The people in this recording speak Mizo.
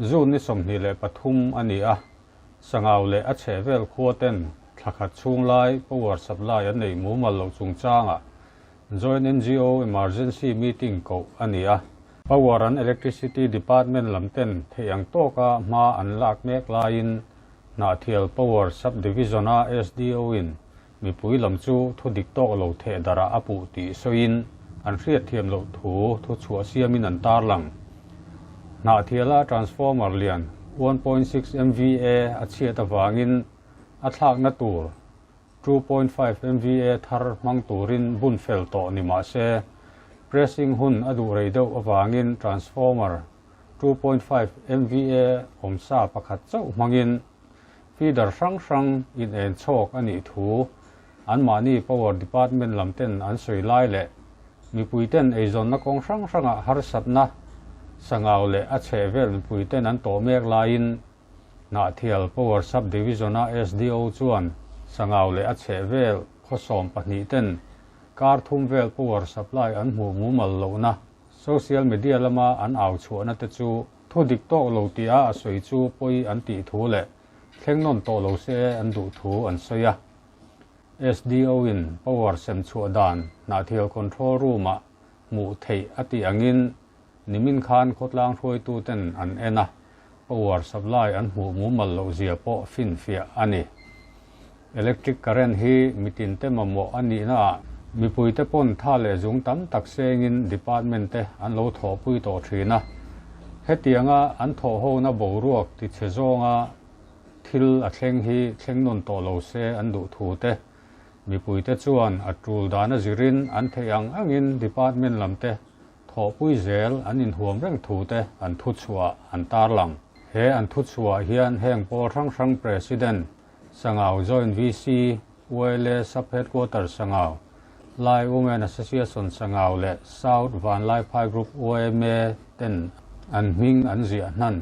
June ni 23 a ni a, Sangau leh a chhehvel khua ten thla khat chhung lai power supply an neih mumal loh chungchangah Joint NGO Emergency Meeting koh a ni a. Power and Electricity Department lam ten theih ang tawka hma an lak mek laiin Hnahthial Power Sub-Division-a SDO-in mipui lam chu thu dik tawk lo theh darah a puh tih sawiin an hriatthiam loh thu thuchhuah siamin an tarlang. Hnahthiala transformer lian 1.6 MVA a chhiat avangin a thlakna tur 2.5 MVA thar hmang turin bun fel tawh ni mah se, pressing hun a duh rei deuh avangin transformer 2.5 MVA awmsa pakhat chauh hmangin feeder hrang hrang in en chhawk a nih thu anmahni Power Department lam ten an sawi lai leh mipuiten eizawnna kawng hrang hrangah harsatna Sangau leh a chhehvel mipuiten an tawh mek laiin Hnahthial Power Sub Division-a SDO chuan Sangau leh a chhehvel khaw 12 ten kar thum vel power supply an hmuh mumal lohna social media lama an au chhuahna te chu thu dik tawk lo tia a sawi chu pawi an tih thu leh thleng nawn tawh lo se an duh thu an sawi a. SDO-in power sem chhuah dan Hnahthial Control Room-ah hmuh theih a tih angin Nimin khan khawtlang hruaituten an en a, power supply an hmuh mumal loh zia pawh finfiah a ni. Electric current hi mitinte mamawh a nihnaah mipuite pawn tha leh zung tam tak sengin department te an lo thawhpui tawh thin a. Hetianga an thawhhona boruak tichhe zawnga thil a thleng hi thleng nawn tawh lo se an duh thu te mipuite chuan a tul dana zirin an theih ang angin department lam te Thawhpui zel an inhuam reng thu te an thuchhuah an tarlang. He an thuchhuah hian heng pawl hrang hrang President, Sangau Joint VC, YLA Sub-Headquarter Sangau, Lai Women Association Sangau leh South Vanlaiphai Group yma ten an hming an ziah hnan.